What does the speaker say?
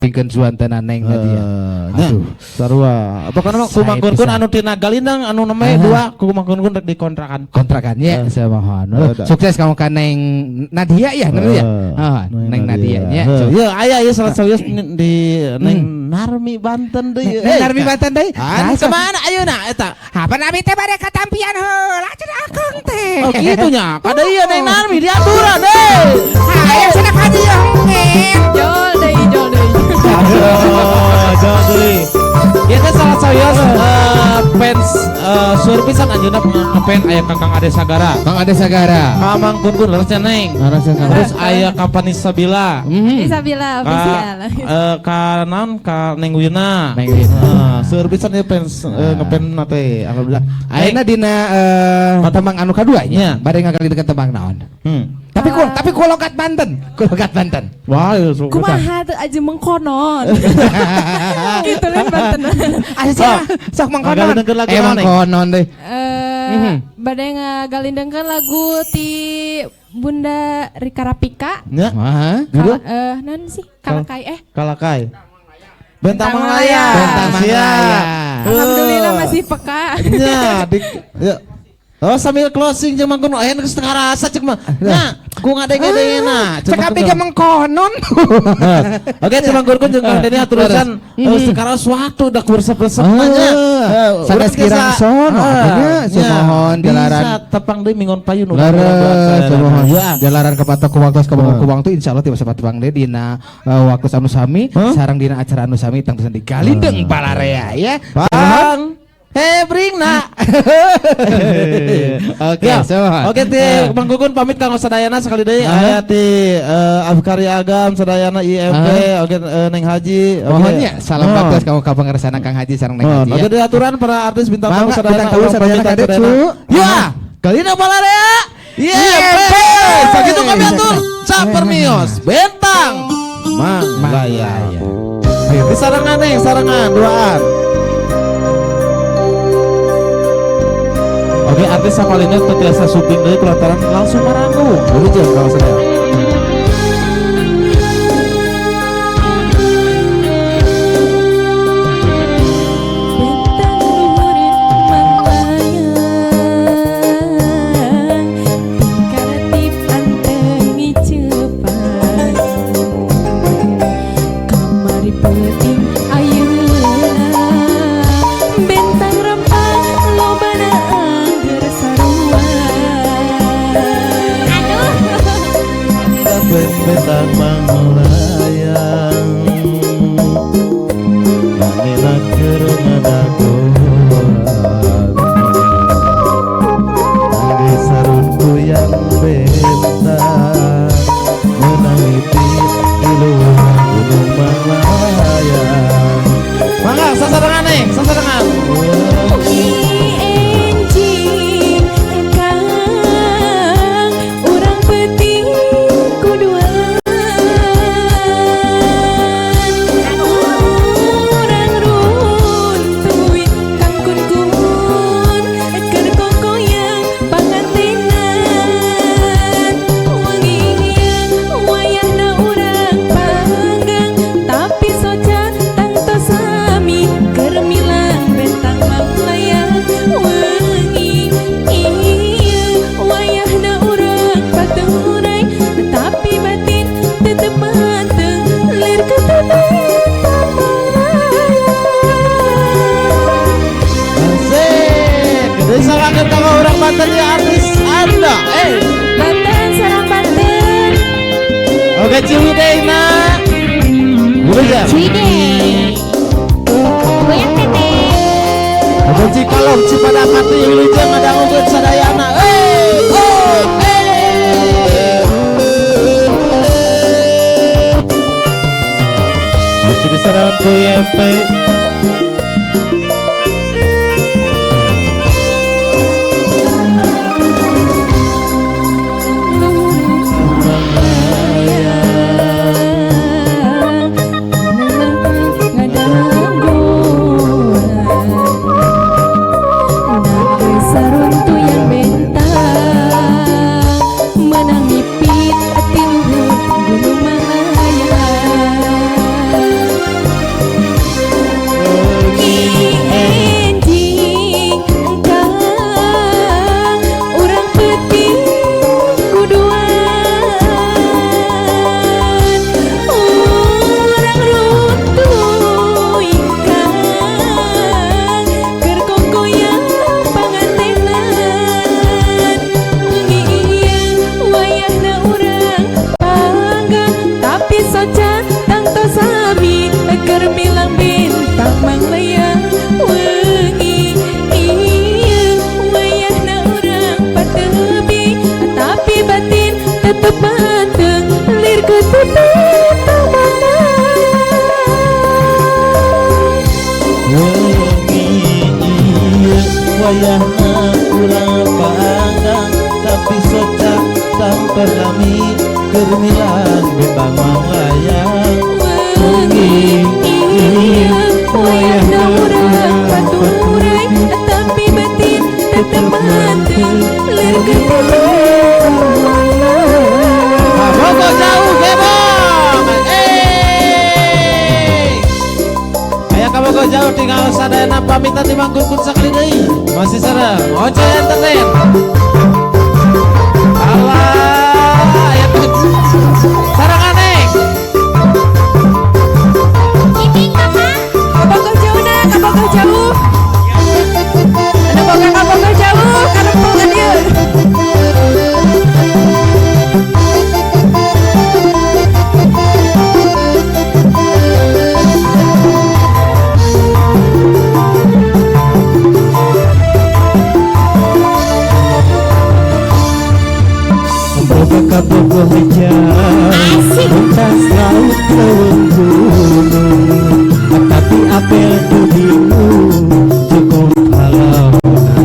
Pingkeun suantana Neng Nadia. Nya, Aduh. Sarua. Pokokna mah Sae Ku Mang Kun Kun pisan. Anu tina Galindang anu namanya dua ku Mang Kun Kun rek dikontrakan. Kontrakannya saya mohon. Sukses kamu ka Neng Nadia ya, namanya ya? Oh, Neng Nadia nya. Ya aya ieu salah sawios di Neng Narmi Banten deui. Neng Narmi Banten deui. Anu Nah, kemana ayeuna eta? Apa nabi teh bade katampian heula cenah akang teh. Oh kitu nya. Kada ieu Neng Narmi diaturan deui. Hayang cenah ka dieu hengeng. Jol deui, jol deui. Aduh, jauh deui. Ieu teh salah sawios fans sur pisan anjeunna ngepen aya Kakang Ade Sagara. Kang Ade Sagara. Ka Mang Kun Kun leresnya Neng. Leresnya Neng. Terus aya ka Vanessa Sabila. Isabila Ka official. Ka naon ka Neng Wina. Neng Wina. Seueur pisan ieu fans ngepen na teh alhamdulillah. Ayeuna dina tembang anu kadua Nya. nya. Bade ngagalindengkeun tembang naon? Tapi ku logat Banten, ku logat Banten. Wah, ieu sok pisan. Kumaha tuh aja mengkonon. Gitu lain Banten. Asa cenah sok mangkonon. Ngagalindengkeun lagu Eh naon, Neng? mangkonon deui. Bade ngagalindengkeun lagu ti Bunda Rika Rapika. Nya. Wah. Judul? Naon sih? Kalakai Kalakai. Bentang Bentang Manglayang. Bentang Siap. Manglayang. Alhamdulillah masih peka. Nya, di ya. Oh sambil closing jeung Mang Kun aya geus teu ngarasa cek mah. Nya, ku ngadenge-dengena. Cek abi ge mengkonon. Oke, cek Mang Kun jeung Kang Deni aturusan sekarang waktu udah kursep-resep nya. Sanes kirang sono atunya sumohon jalaran. Bisa tepang deui minggon payun. Leres, sumohon Ya. jalaran kepatok ku waktu kabangor ku waktu insyaallah tiba sapat tepang deui dina waktu anu sami sareng dina acara anu sami tangtusan di Galindeng Palarea ya. Bang. Hebringna. Oke, Ya. sumohon. Oke, ti Bang Gugun pamit kanggo sadayana sekali deui aya ti Afkari Agam sadayana IMP, oke Neng Haji. Oke. Mohon ya, salam baktos kamu ka pangersana Kang Haji sareng Neng Mohon. Haji Oke, ya. diaturan para artis bintang tamu Mangga, sadayana. bintang tamu urang sadayana pamitan kade, sadayana. cu. Ya, Galina Palarea. IMP. Sakitu kami atur. Caper Mios, Bentang Manglayang. Ayo di sarangan nih, sarangan duaan. Oke, artis sapalina teu tiasa syuting deui kulantaran langsung maranggung. Wilujeng kalau sadaya. Bentang luhureun manglayang, tingkaratip anteng ngicepan. Kamari peuting ayeuna, bentang rempang lobana angger sarua. Aduh. Bentang manglayang, manehna keur ngadagoan. Angge saruntuyan bentang, meunang mipit di luhur Gunung Manglayang. Mangga sasarengan nih, sasarengan. Enjing kang urang peuting kuduan, urang runtuy Kang Kun Kun keur kokoyang pangantenan. Wengi wayahna urang panggang tapi soca tangtos sami keur milang bentang manglayang. Wengi ieu wayahna urang paturay tapi batin tetep manteng lir ketep bentang manglayang. Asik. Gede sarangan kanggo urang Banten ya artis Anda. Banten sarang Banten. Oke, Ciwidey na. Wilujeng. Ciwidey. Goyang teteh. Oke, Cikalong Cipadakati wilujeng ngadangukeun sadayana. Oh, eh. Masih di sarangan ku IMP. Saruntuyan bentang menang mipit ti luhur Gunung Manglayang. Wayahna urang paanggang tapi soca samper kami keur milang bintang manglayang. Wengi ieu wayahna urang paturay, tapi batin tetep henteu lir ketemu. Kabogo jauh gebong. Eh. Aya kabogo jauh tinggal sadayana pamitan di mangkukun sakali deui. Masih sareng Oce Entertain. Allah, aya sareng aneh. Iming mama. Kabogoh jauh na, kabogoh jauh. Anu boga kabogoh jauh, karempel ka dieu. Boga kabogoh jauh Asik. Lintas laut leuweung gunung, tapi apel teu bingung cukup halauna.